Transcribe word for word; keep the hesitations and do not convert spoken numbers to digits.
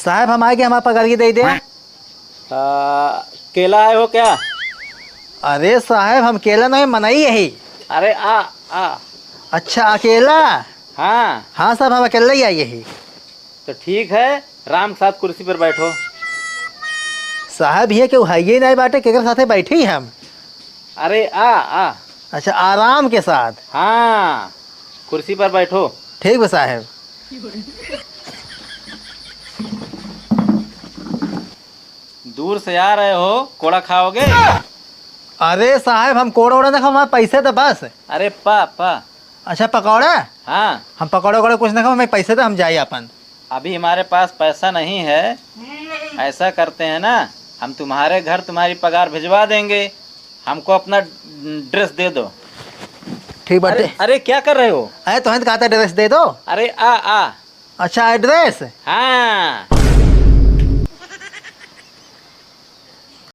साहब, हम आए के हमार पगार की दे दे। आ, केला आए हो क्या? अरे साहब, हम केला नहीं, मनई यही। अरे आ, आ। अच्छा, अकेला? हाँ। हाँ साहब, हम अकेला ही आई यही। तो ठीक है, राम के साथ कुर्सी पर बैठो। साहब, ये केहू है ही नहीं बाटे, केकर साथे बैठी हम? अरे आ, आ। अच्छा, आराम के साथ। हाँ, कुर्सी पर बैठो। ठीक बा साहब। दूर से आ रहे हो, कोड़ा खाओगे? अरे साहब, हम कोड़ा ओड़ा ना खाओ, हमारे पैसे तो बस। अरे पा, पा। अच्छा, पकौड़ा? हाँ। हम पकौड़ा वकौड़ा कुछ ना खाओ, हमें पैसे तो हम जाए अपन। अभी हमारे पास पैसा नहीं है। ऐसा करते हैं ना, हम तुम्हारे घर तुम्हारी पगार भिजवा देंगे। हमको अपना ड्रेस दे दो। ठीक बाटे। अरे, अरे, क्या कर रहे हो? अरे, तोहन कहता ड्रेस दे दो। अरे आ, आ। अच्छा, एड्रेस? हाँ।